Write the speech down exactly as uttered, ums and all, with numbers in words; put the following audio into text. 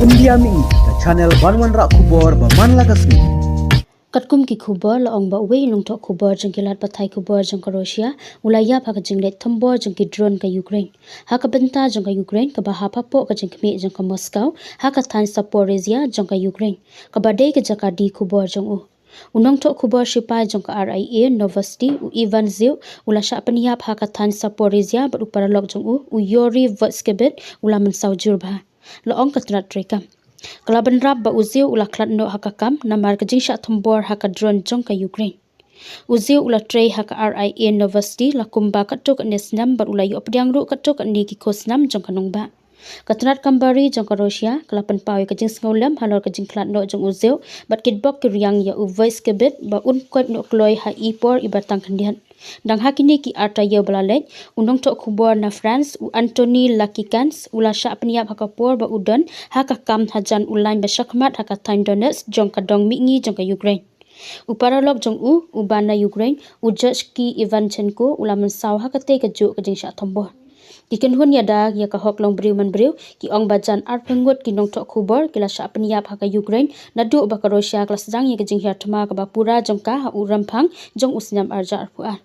India Mihi, ka channel ban wanrah khubor ba man la ka sngi. Katkum ki khubor la ong ba uwei u nongthoh khubor jong ki lad pathai khubor jong ka Russia u la ïap ha ka jingleit thombor jong ki drone ka Ukraine ha ka bynta jong ka Ukraine kaba hap hapoh ka jingkhmih jong ka Moscow ha ka thaiñ Zaporizhia jong ka Ukraine, kaba dei ka jaka die khubor jong u. U nongthoh khubor shipai jong ka R I A Novosti, u Ivan Ziu, u la shah pynïap ha ka thaiñ Zaporizhia bad u paralok jong u, u Yuri Voitskebit, u la mynsaw jur bha, la ong ka tnat treikam. Ka la bynrap ba u Ziu u la khlad noh ha ka kam namar ka jingshah thombor ha ka drone jong ka Ukraine. U Ziu u la trei ha ka R I A Novosti la kumba katto katne snem bad u la ïoh pdiang ruh katto katne ki khusnam jong ka nongbah. Ka tnat kam bari jong ka Russia ka la pynpaw ïa ka jingsngewlem halor ka jingkhlad noh jong u Ziu bad kitbok ki riang ïa u Voitskebit ba un koit noh kloi ha i por iba tang khyndiat. Dang ha kine ki ar taïew ba la leit, u nongthoh khubor na France, u Anthony Lakikans, u la shah pynïap ha ka por ba u don ha ka kam hajan u lain ba shakhmat ha ka thaiñ Donetsk jong ka dong mihngi jong ka Ukraine. U paralok jong u, uba na Ukraine, u Georgii Ivanchenko, u la mynsaw ha katei kajuh ka jingshah thombor. Ki kynhun ïada ïa ka hok long briew man briew ki ong ba jan arphew ngut ki nongthoh khubor ki la shah pynïap ha ka Ukraine naduh ba ka Russia ka la sdang ïa ka jinghiar thma kaba pura jong ka ha u Rymphang jong u snem ar hajar arphew ar.